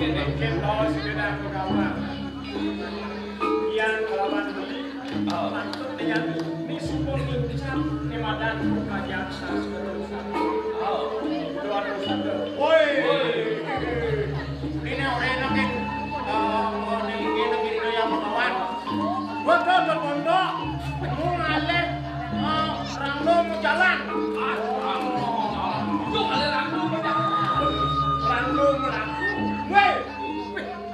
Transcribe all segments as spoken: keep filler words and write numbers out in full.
Mungkin bawa si gedang ke kamar. Yang lawan beli, mantap dengan ini semua ngincar, ini madan bukan yang satu. Dua satu. Woi. Ini orang enak, eh, ini enak, ini yang melawan. Gua tuh ke pondok, mau ngalih, eh, Rangdo mau jalan. Ah, Rangdo mau jalan. Itu kali Rangdo mau jalan. Rangdo mau jalan. Weh,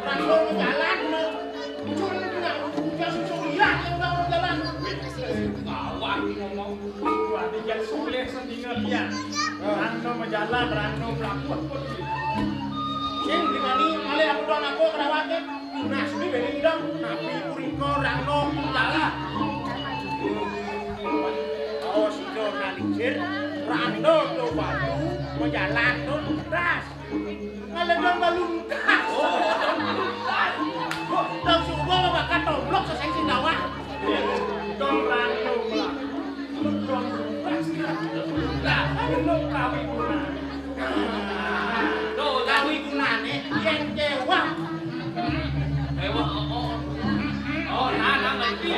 Rangdo mau jalan, mau. Cuma dia suruh lihat yang udah mau jalan. Weh, gawat ngomong. Wah, dia sulit sendiri lihat. Rangdo mau jalan, Rangdo melaku. Sing, di mana? Ngalih aku doang, aku kerawatnya. Nah, sini beda dong. Nabi puriko rano lala. Oh, sudah nalincir. Rano to batu, mau jalan to, das. Ngalendang balu das. Oh, das. Langsung gua bakal tomblok sesaing sing dawa. Dong rano lah. Dong das. Nah, anu kawiguna. Nah, to kawiguna ne yen kewah. Kewah, oh, oh. Oh, nah, nah, ngerti.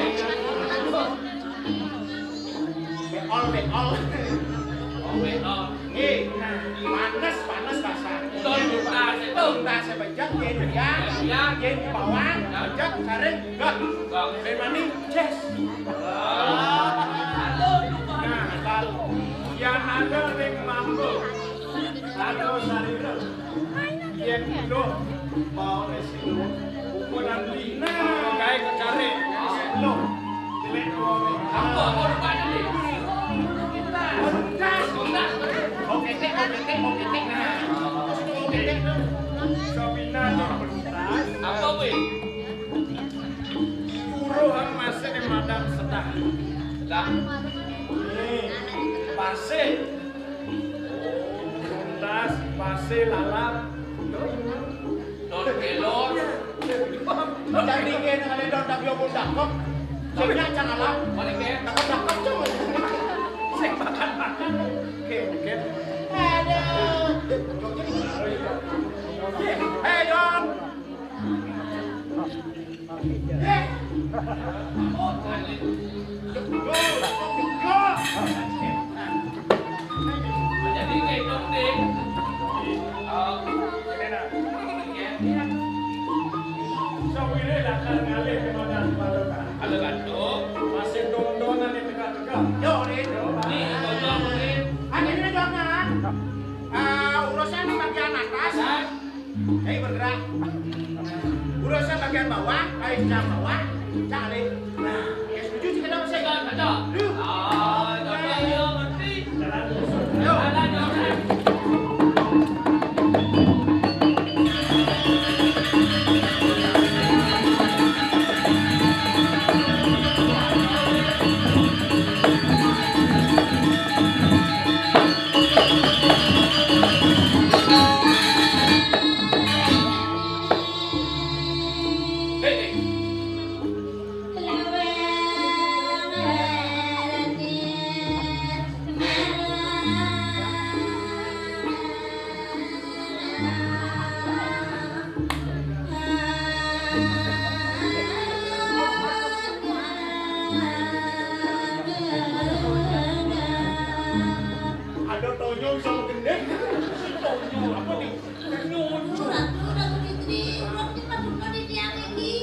Beol, beol. Oh, beol. Nggih, nah, panas, panas kasar. Tuntas itu. Tuntas bejek, yen ya, ya, yen bawang, bejek, sareng, gak. Gak. Memani, ces. Nah, kalau yang ada ning mambu, ada sarira. Yen lho, mau isi lho. Ukuran lina, kae kecare, isi lho. Jelek lho. Apa, apa rupanya nih? Tuntas, tuntas. Oke, tek, oke, tek, oke, tek. Nah, oke, tek. Sabina, tuntas. Apa kuwi? Uruhan masih di madang sedah. Sedah. Nih, pasir. Tuntas, pasir, lalap. Don kelor. Cari kene ada don tapi opo dakok. Sing nyak cang lalap. Paling kayak dakok-dakok, Cuk. Sing makan-makan. Oke, oke. Aduh. Hei, Don. Jadi, kayak dong, Ding. Oh, ini nah. Iya, iya. Sawire dakar ngalih ke mana, Pak? Ada gantung. Masih dong-dongan di tengah-tengah. Yo, Rin. Yo, Pak. Nih, tonton, Rin. Ah, jadi ini jangan. Ah, urusan di bagian atas. Hah? Ayo bergerak. Urusan bagian bawah, ayo cang bawah, cang alih. Nah, ya setuju sih, kenapa sih? Betul, betul. Duh. Ah, betul, ya, ngerti. Ayo. Ada, ada. Ada Tonyo sama gendeng. Si Tonyo apa nih? Nyucuk. Ratu, Ratu Fitri, urut kita buka di tiang ini.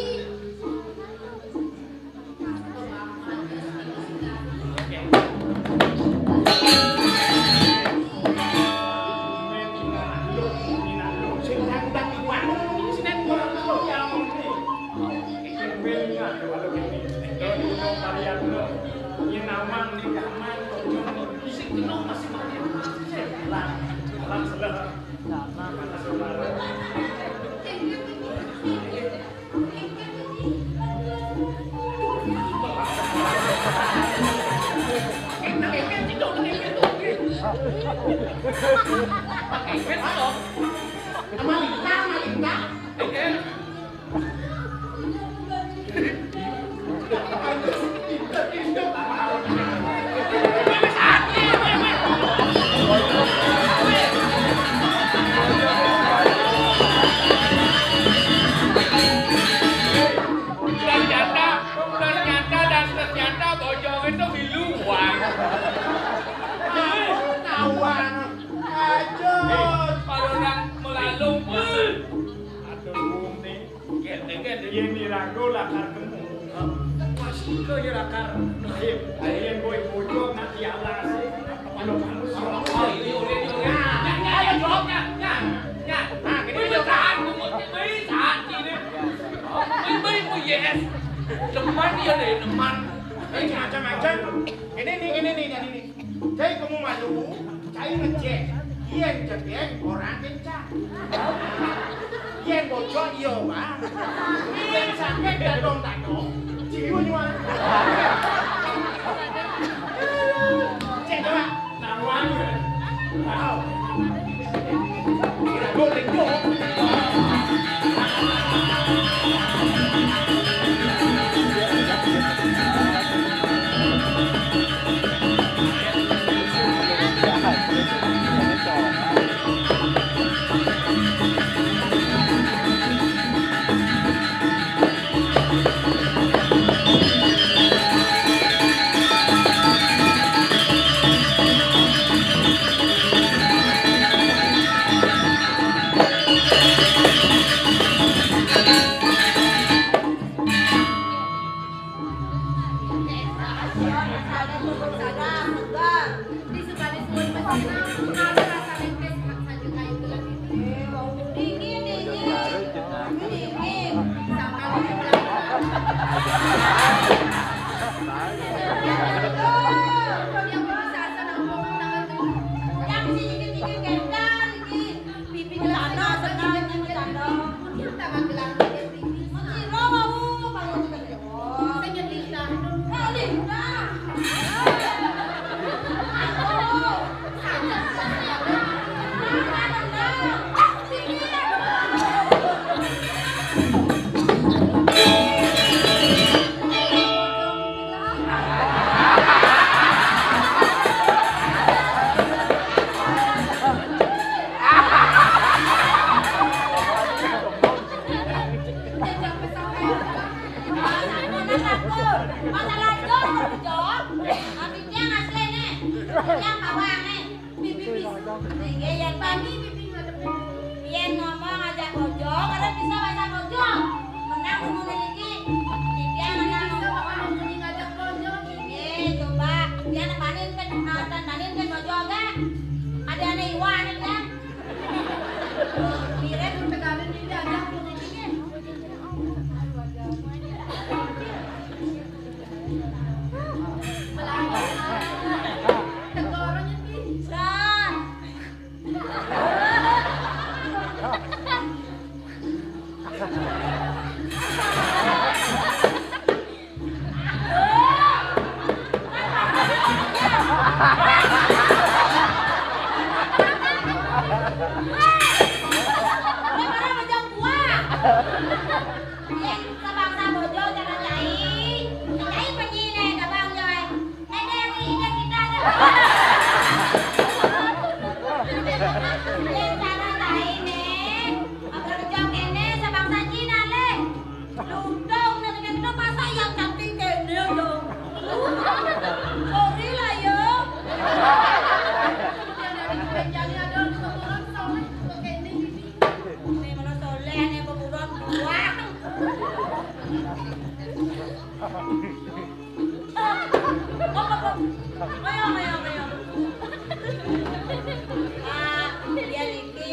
Lakar gemu. Masih ke ya lakar ngehip. Ayo boy bojo nak diawasi. Kalau kamu sih. Oh, iya, iya, iya, iya. Ya, ya, ya, jawab, ya, ya, ya. Nah, ini. Wih, jawab. Tahan, gua mau tiba, tahan, ini. Wih, wih, wih, yes. Demen dia deh, demen. Ini macam-macam. Ini nih, ini nih, ini nih. Cai kamu malu, cai ngecek. Yen cekek orang kencang. Yen bocor iya, Bang. Yen sakit dadong-dadong, cium nyuan. Cek coba. Nawan. Wow. Kira gue rindu. Yen ngomong aja bojo, karena bisa bahasa bojo. Menang ngomong iki. Dia menang ngomong ngajak bojo. Iya, coba. Dia nepanin kan, eh, tandanin kan bojo agak. Ada aneh iwan ya. Mirip tegalin ini aja ngomong iki. Sebangsa bojo jangan cai. Cai penyine gabang joy. Ini yang ini kita ada. Yang sana cai ne. Agar kerja kene sebangsa Cina le. Lundung nek kene masa yang cantik kene yo. Sorry lah yo. Yang dari Benjani ada orang orang soleh kene. Ini mana soleh ane beburon buang. Ayo, ayo, ayo. Ah, dia niki,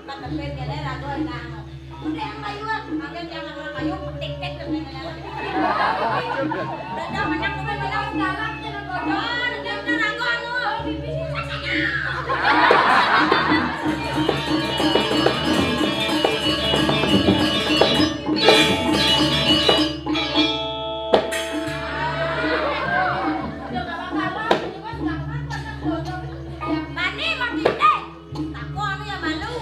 Pak Kepit, dia ragu, nah. Udah yang kayu, ah. Makan yang kayu, tik-tik, terus yang kayu. Udah, udah, menang, udah, menang, sekarang, jangan bodoh, udah, udah, ragu, anu. Mane matine? Takon ya malu.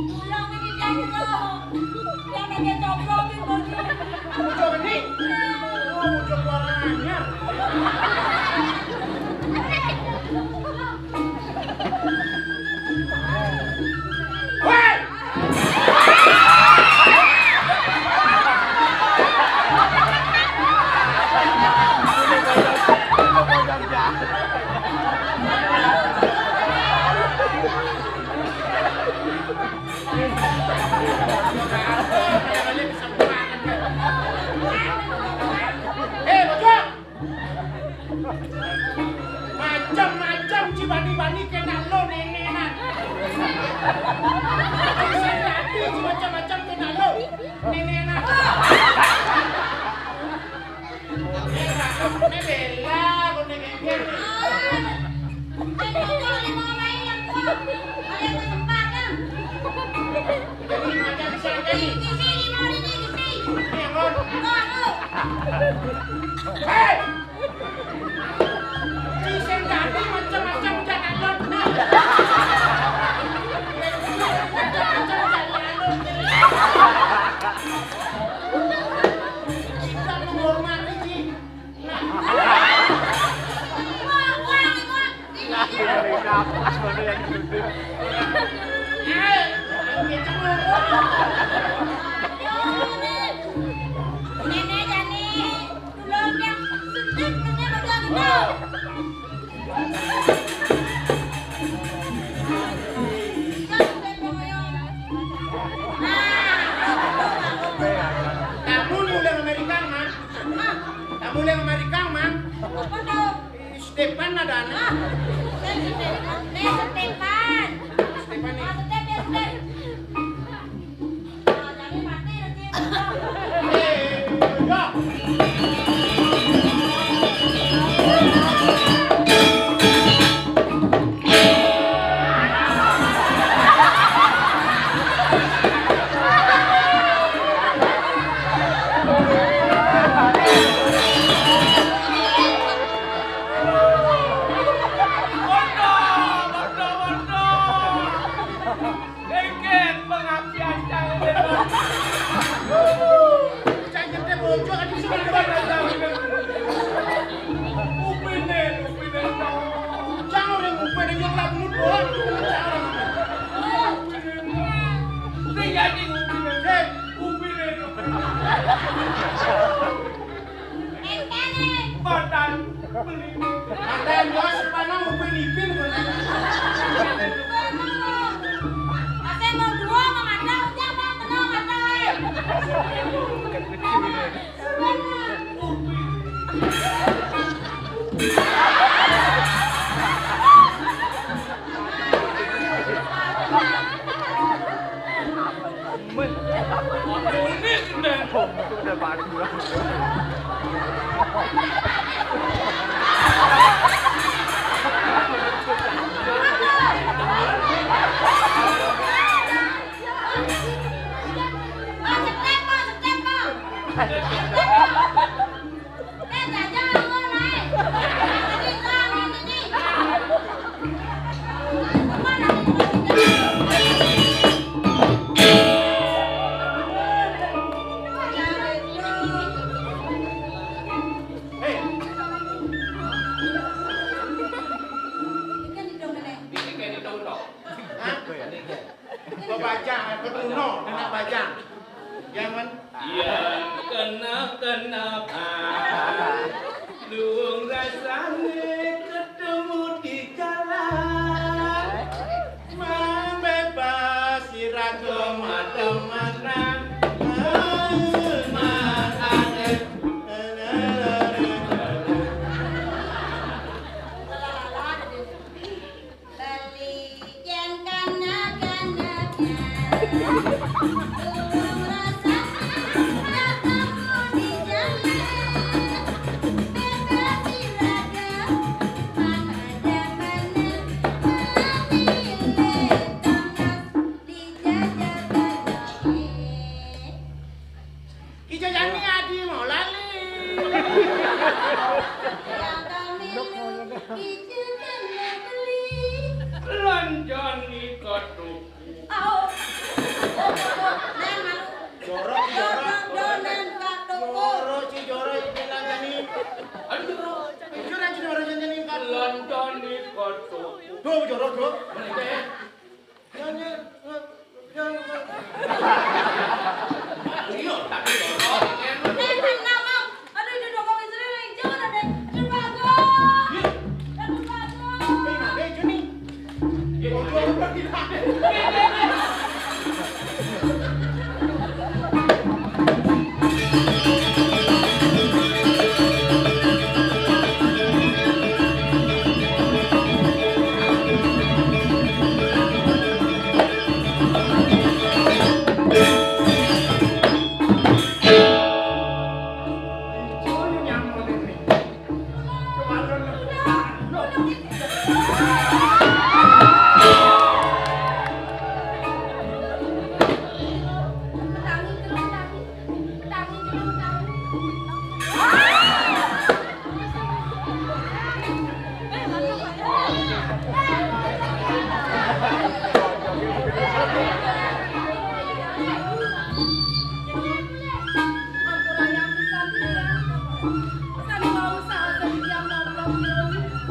Tulung iki, Jero. Yen ada coplok iki, Bos. Bocah gedhe. Oh, bocah kurang anyar. Woi! Eh, bocah! Macem-macem ci bani-bani kena lo nenenan. Sing dadi ci macem-macem kena lo nenenan. Ini bela, kok nenenan. Jadi macam siapa nih? Ini yang lo. Hei! Sing dadi macem-macem jangan lembut. Macem-macem jangan lembut. Kita menghormati, Ci. Nah. Wah, wah, wah. Ini, ini. Eh, kita ngomong. Nenek, Jani. Tamu mulai Amerika, Mang. Tamu mulai Amerika, Mang. Apa tuh? Stefan ada anak. Stefan. Stefan nih. Dengkén pengapian cang. Cang nyetir bocor kan bisa balik-balik. Upin deh, Upin deh. Cang orang Upin deh, yang lagu doang. Sing jadi Upin deh. Upin deh. Mantan beli. Mantan bos, mana mau beli pin? Asa mau dua, mau ada, udah, mau kenal, ada. Hah? Kok bajang, apa tuno, kena bajang. Jangan. Iya, kena, kena, Pak. Luung rasane ketemu di jalan. Mang bebas, ira do madem-mademan. Mang ade. Beli yen kanak-kanak. Tulung rasa ketemu di jalan. Bebas ira do. Jani katuku. Au. Nen malu. Jorok, jorok. Donen katuku. Jorok, ci jorok, iki nang jani. Aduh, jorok. Jujur aja jorok jani kan. Londoni katuku. Duh, jorok, jorok. Mana itu ya? Jangan, jangan. Iya, tapi jorok. Eh, eh, kenapa? Aduh, itu dongeng istri nih. Jangan ada. Aduh, bagus. Iya. Aduh, bagus. Eh, nah, eh, Juni. Iya, iya. Jorok, jorok, jorok.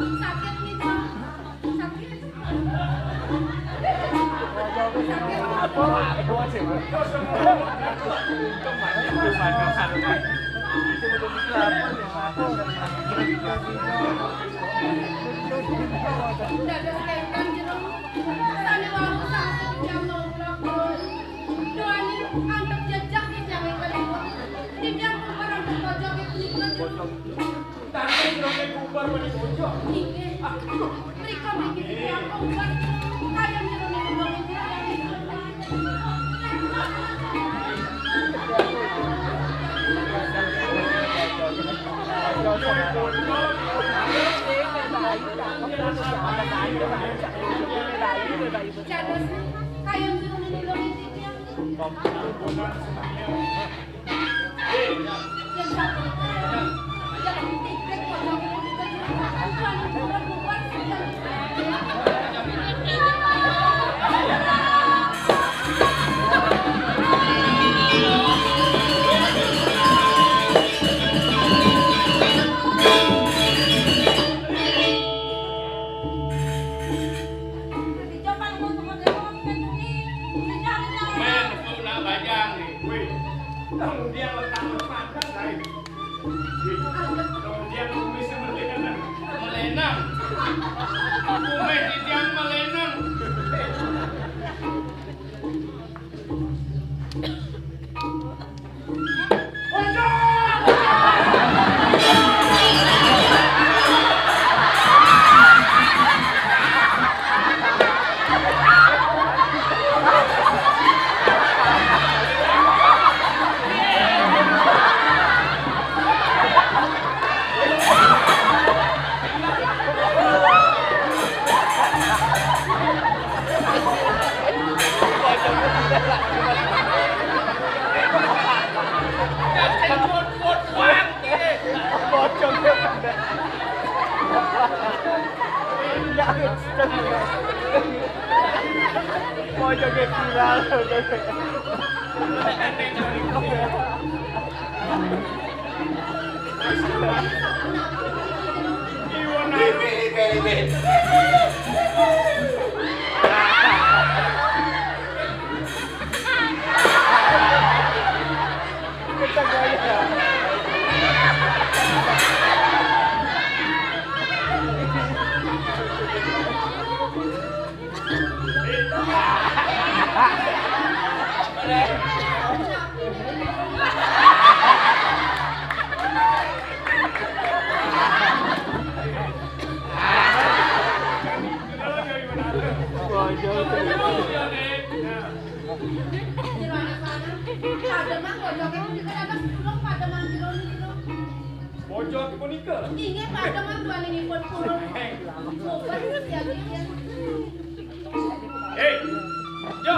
Sakit nih, Cak. Sakit. Dados ingkang jero, sane wau sasih jam noblok. Doani antuk jejak ing janging kaliwat. Titiang kumpul antuk pojok ing punika jero. Tangkil jero ing kumpul pada pojok. Inggih. Aduh. Mriko mriki titiang kumpul. Kaya jero ing kumpul ing jero. Dados kayun jero ing kumpul ing titiang. Men, kok nak bajang nih? Wih, kemudian letak lepakan lain. Wih, kemudian kumisnya melenang. Melenang. Kumis titiang melenang. Pojok viral. Pojok punika. Inggih, pademan duaninipun purun. Hei, yo.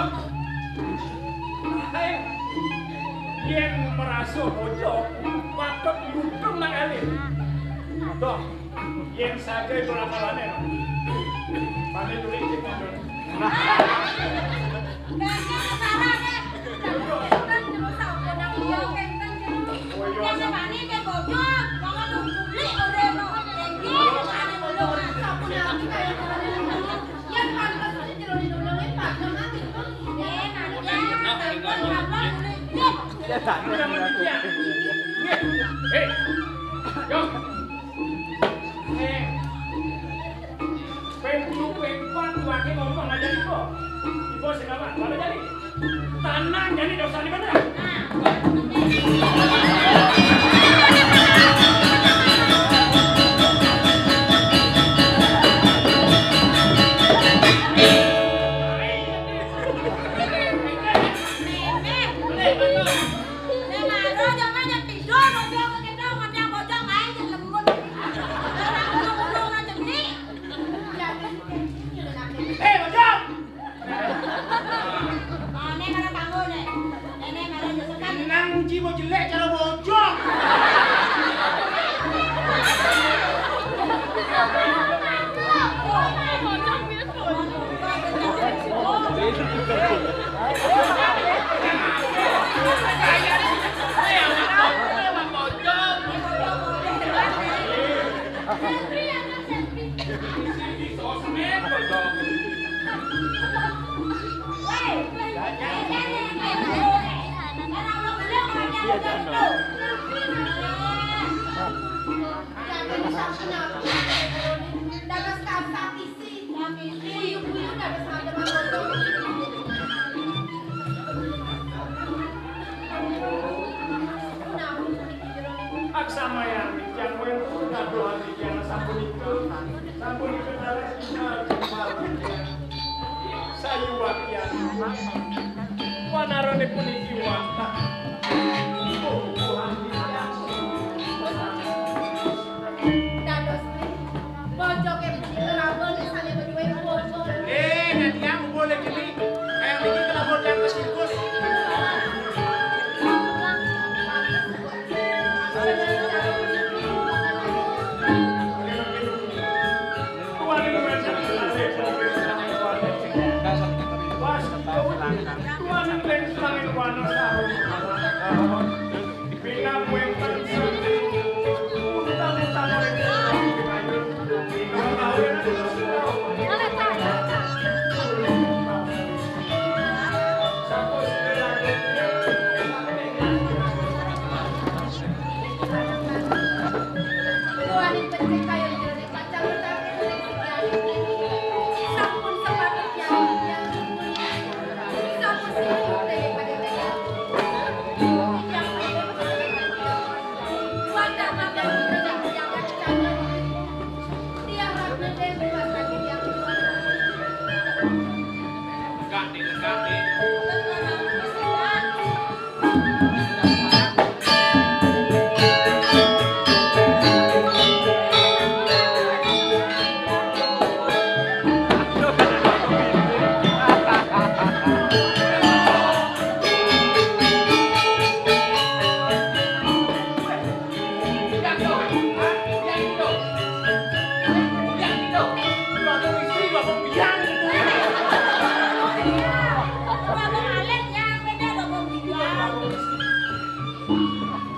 Hei. Yen merasa pojok, patut lutung nang alit. Toh, yen saja itu lakalane, no. Pamit dulu, cek, Mas. Hei, yo. Eh, ping telu, ping pat, duwake ngomong aja iku. Iku sing apa? Apa jadi? Tanang jadi dosane bener. Eh, Bojong! Nang jiwa jelek cara bojong. Aksamayang tiyang wénten kadohan tiyang sapunika, sapunika dados ical jembar tiyang sayuwaktian. Wanarane puniki wantah bubuhan tiyang. Dados Bojoke punika raban sane beduwe bobot. Eh, nek tiyang mubur le kene. Kayak niki kena bocah ke sirkus.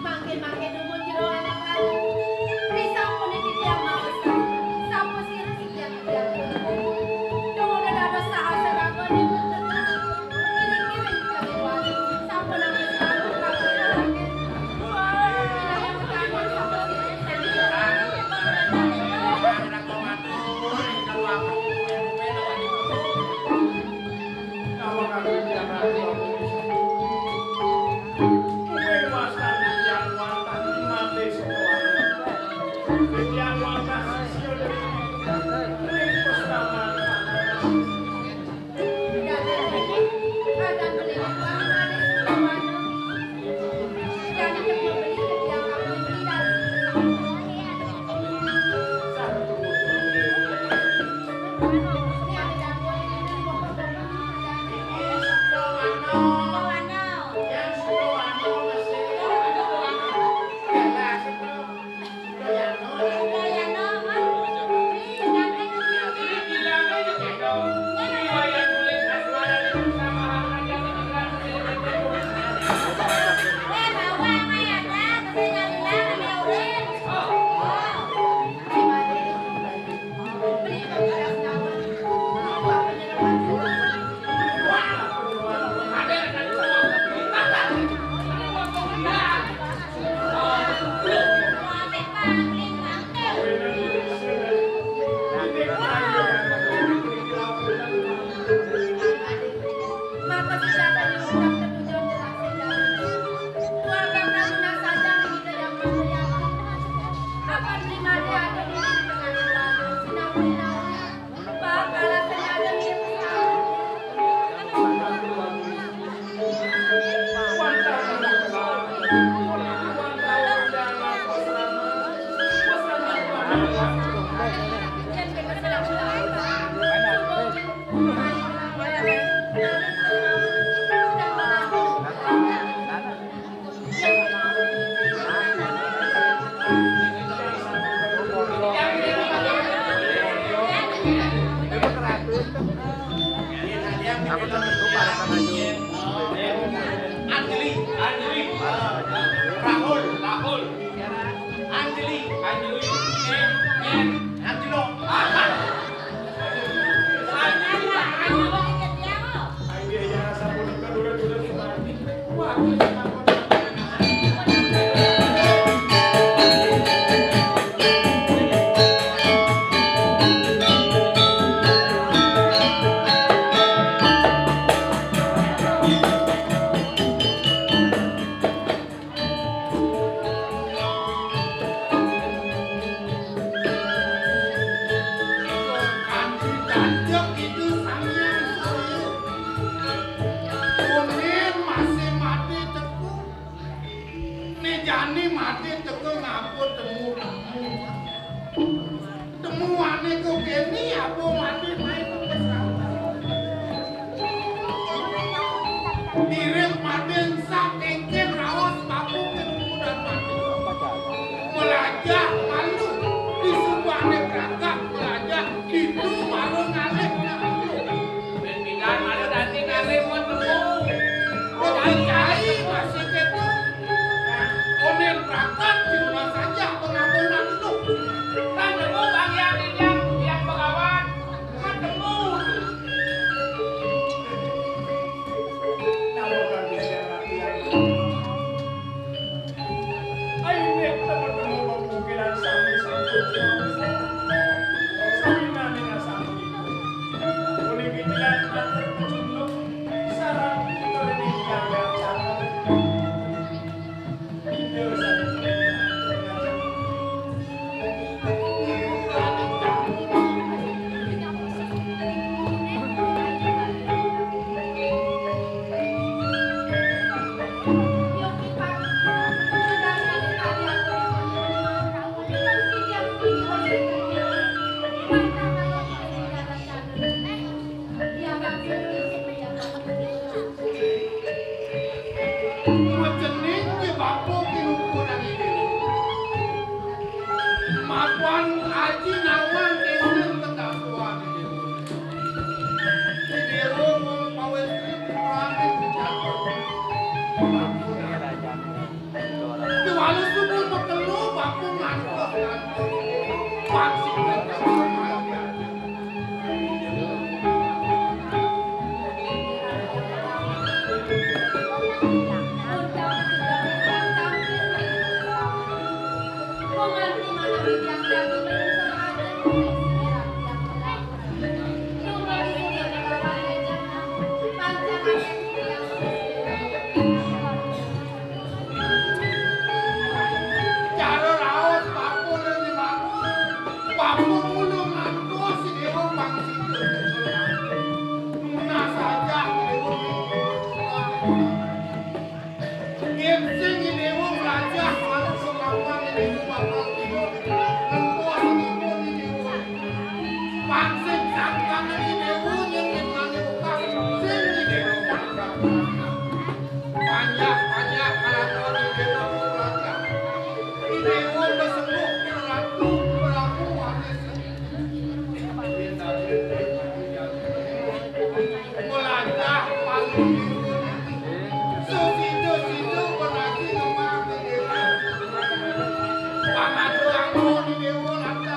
Mangke-mangke dumun jero anak lanang. Risampune titiang mamesan, sampun sira sitiang titiang. Dumun dados saha seraga ning tengah. Ngiring-ngiring kami wali, sampun angin selalu kabur. Wilayah petani sampun sira sitiang. Anjali, Anjali, Rahul, Rahul, Anjali, Anjali, Yen, Yen, Anjali. Anjali, Anjali. Kanti kanjeng Ida Sang Hyang Surya. Unin masih mati teka. Né jani mati teka ngaba temu-temu. Temuané kok kéné apa mati main teka serawan. Mirip mati sak kéngkén raos papukin kuda mati. Melajah malu di subané berangkat melajah itu baru ngalih nak. Pindah malu dadi ngalih mau temu. Kok cai masih kéto. Onen berangkat di rumah saja pengabulan itu. Kan temu Bang Yang, Yang, Yang Begawan. Kan temu. Ayo, nek teman-teman mau pungkilan sami sampun sami nami nasami. Puniki tiang atur pecunduk sareng kerening gagal catur. Ida sampun Macening ya bapa pinukuran ini. Mapan aji nawang kénten ketakuan ini. Déwa wong pawéstri putrané jatuh. Déwa suku makelo bapa ngantos ngantos. Pangsi ngantos. Cara raos paku nang di paku. Paku mulu ngantos si Déwa pangsi. Nunas aja Déwa. Yén sing Déwa mlajah marang semapan Déwa bakal tiba. Ngantos tiba di Déwa. Pangsi sangkan Déwa yén ngenani bekas sing Déwa. Panjak, panjak, kalangan di Déwa Raja. Di Déwa besembuh, berlaku, berlaku, wanis. Melajah, paling. Sesido-sido, berarti, lemah, di Déwa. Pangan, berlaku, di Déwa Raja.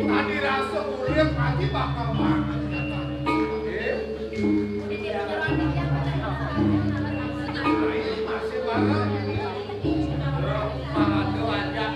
Tadi rasa urip aja bakal banget. Masih bareng. Parade aja.